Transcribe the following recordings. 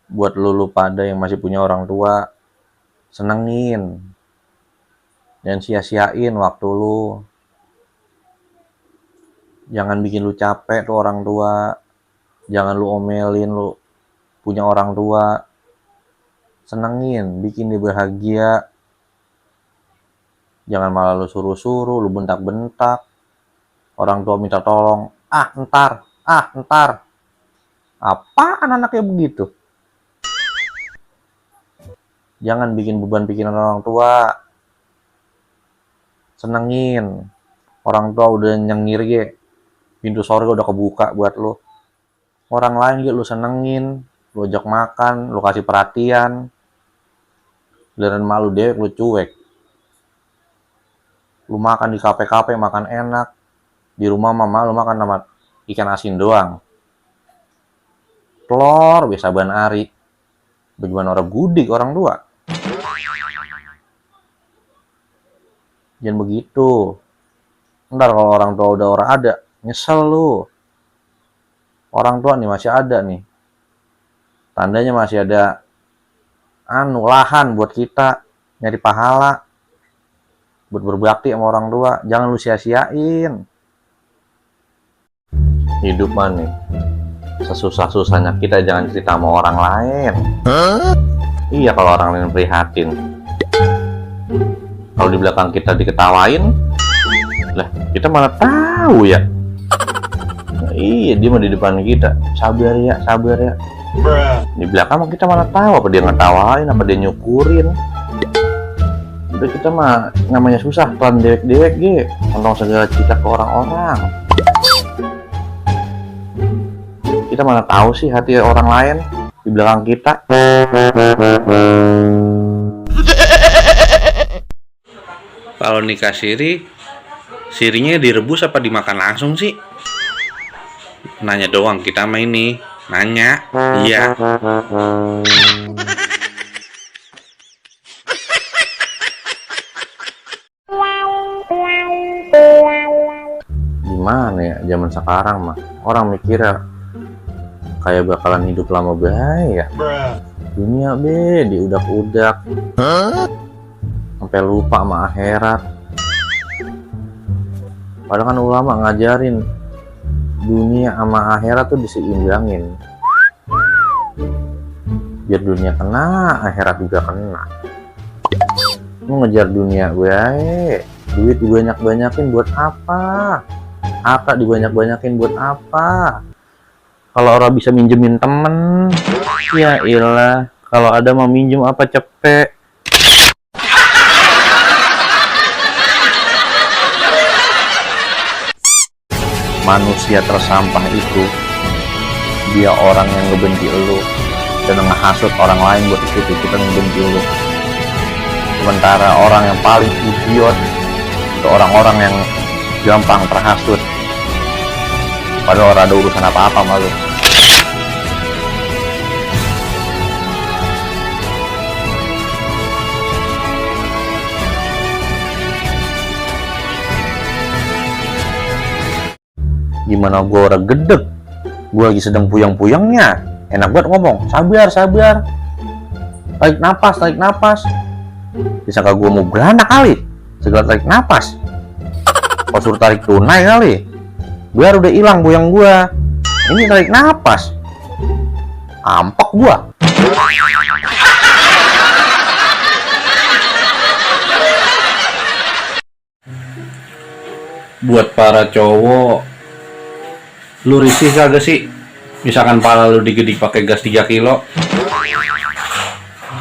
Buat lu pada yang masih punya orang tua, senengin. Jangan sia-siain waktu lu. Jangan bikin lu capek tuh orang tua. Jangan lu omelin lu punya orang tua. Senengin, bikin dia bahagia. Jangan malah lu suruh-suruh, lu bentak-bentak. Orang tua minta tolong, ntar. Apaan anaknya begitu? Jangan bikin beban pikiran orang tua. Senengin. Orang tua udah nyengir ge. Pintu sorga udah kebuka buat lu. Orang lain ge lu senengin. Lu ajak makan, lu kasih perhatian. Giliran malu dewek lu cuek. Lu makan di kafe-kafe makan enak. Di rumah mama lu makan sama ikan asin doang. Telur biasa ban ari. Bagaimana orang gudik orang tua? Jangan begitu. Ntar kalau orang tua udah orang ada, nyesel lu. Orang tua nih masih ada nih. Tandanya masih ada lahan buat kita nyari pahala. Buat berbakti sama orang tua. Jangan lu sia-siain. Hidup mah nih, sesusah-susahnya kita jangan cerita sama orang lain. Iya, kalau orang lain prihatin. Kalau di belakang kita diketawain, lah kita mana tahu ya. Nah, iya, dia mah di depan kita, sabar ya. Di belakang mah kita mana tahu apa dia ngetawain, apa dia nyukurin. Udah, kita mah namanya susah, pelan dewek-dewek ge, tentang segala cerita ke orang-orang. Kita mana tahu sih hati orang lain di belakang kita. Kalau nikah siri, sirinya direbus apa dimakan langsung sih? Nanya doang kita mah ini. Nanya. Iya. Gimana ya zaman sekarang mah, orang mikirnya kayak bakalan hidup lama bahaya. Dunia be diudak-udak, sampai lupa sama akhirat. Padahal kan ulama ngajarin dunia sama akhirat tuh diseimbangin, biar dunia kena, akhirat juga kena. Lu ngejar dunia gue, duit dibanyak-banyakin buat apa? Harta dibanyak-banyakin buat apa? Kalau orang bisa minjemin temen, ya iyalah. Kalau ada mau minjem apa cepet. Manusia tersampah itu dia orang yang ngebenci lu dan ngehasut orang lain buat ikut-ikutan ngebenci lu. Sementara orang yang paling idiot itu orang-orang yang gampang terhasut, padahal orang ada urusan apa-apa sama lu. Gimana gua orang gedeg, gua lagi sedang puyeng-puyengnya, enak banget ngomong, sabar, tarik napas. Disangka gua mau beranak kali, segala tarik napas. Kalau suruh tarik tunai kali, biar udah hilang puyeng gua. Ini tarik napas, ampok gua. Buat para cowok, lu risih kagak sih? Misalkan pala lu digedik pakai gas 3 kilo.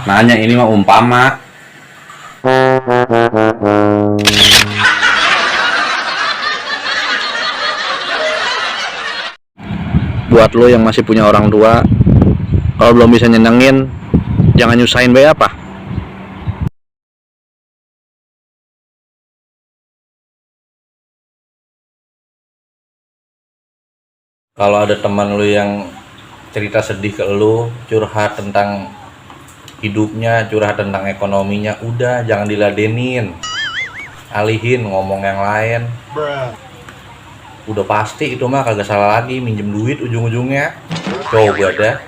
Nanya ini mah umpama. Buat lo yang masih punya orang tua, kalau belum bisa nyenengin, jangan nyusahin bae apa. Kalau ada teman lu yang cerita sedih ke lu, curhat tentang hidupnya, curhat tentang ekonominya, udah jangan diladenin. Alihin ngomong yang lain. Udah pasti itu mah kagak salah lagi minjem duit ujung-ujungnya. Coba dah.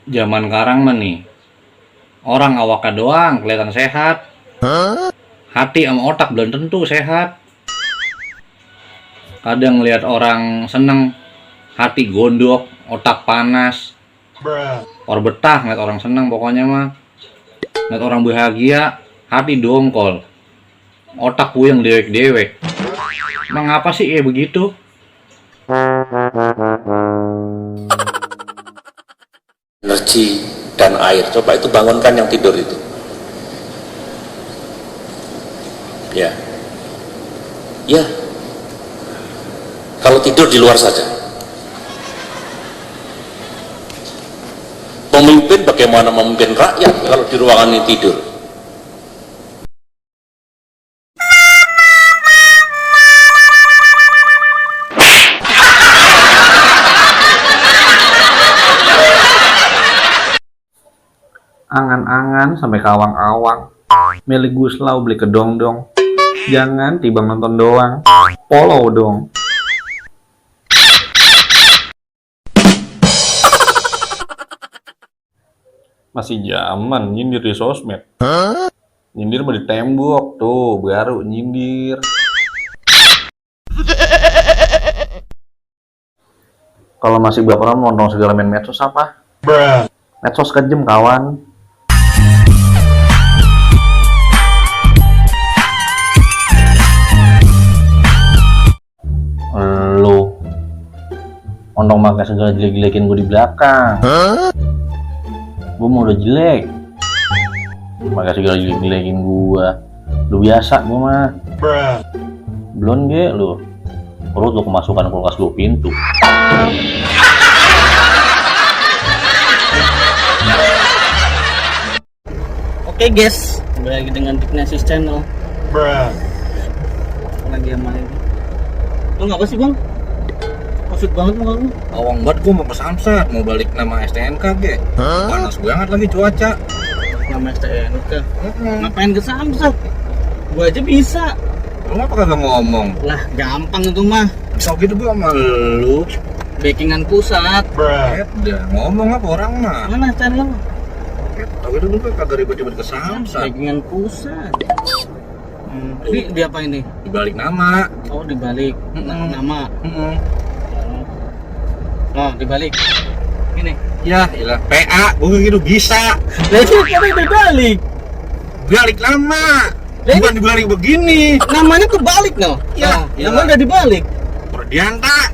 Zaman sekarang mah nih, orang awaknya doang kelihatan sehat. Hati sama otak belum tentu sehat. Kadang lihat orang seneng, hati gondok, otak panas. Or betah ngeliat orang seneng pokoknya mah. Ngeliat orang bahagia, hati dongkol. Otak puyeng dewek-dewek. Emang apa sih kayak begitu? Energi dan air, coba itu bangunkan yang tidur itu. Ya, kalau tidur di luar saja. Pemimpin bagaimana memimpin rakyat kalau di ruangan ini tidur? Angan-angan sampai kawang-awang. Milik Guslau beli kedong-dong. Jangan tiba nonton doang. Follow dong. Masih zaman nyindir di sosmed. Nyindir mah di tembok tuh, baru nyindir. Kalau masih baperan nonton segala main medsos apa? Medsos kejem kawan. Lu nonton makan segala jelek-jelekin gue di belakang. Gue mau udah jelek, makan segala jelek-jelekin gue. Lu biasa gue mah. Belum ge lu. Perut lu kemasukan kulkas 2 pintu. Oke guys, kembali lagi dengan Dignesis Channel. Lagi sama ini. Lu ngapa sih bang? Maksud banget muka lu. Awang banget gue mau ke Samsat, mau balik nama STNK ge. Panas banget lagi cuaca. Nama STNK. Ngapain ke Samsat? Gua aja bisa. Lu ngapa kagak ngomong? Lah gampang itu mah. Bisa gitu gua sama lu. Backingan pusat. Udah ngomong apa orang mah. Mana channel lu? Tapi dulu kan kagak ribet-ribet ke Samsat. Backingan pusat. Ini diapain nih? Dibalik nama. Oh dibalik nama. Oh dibalik. Ini. Ya, iyalah PA, gua gitu bisa. Lah itu kan dibalik. Balik nama. Bukan dibalik begini. Namanya kebalik no. Iya, Namanya udah dibalik. Perdianta.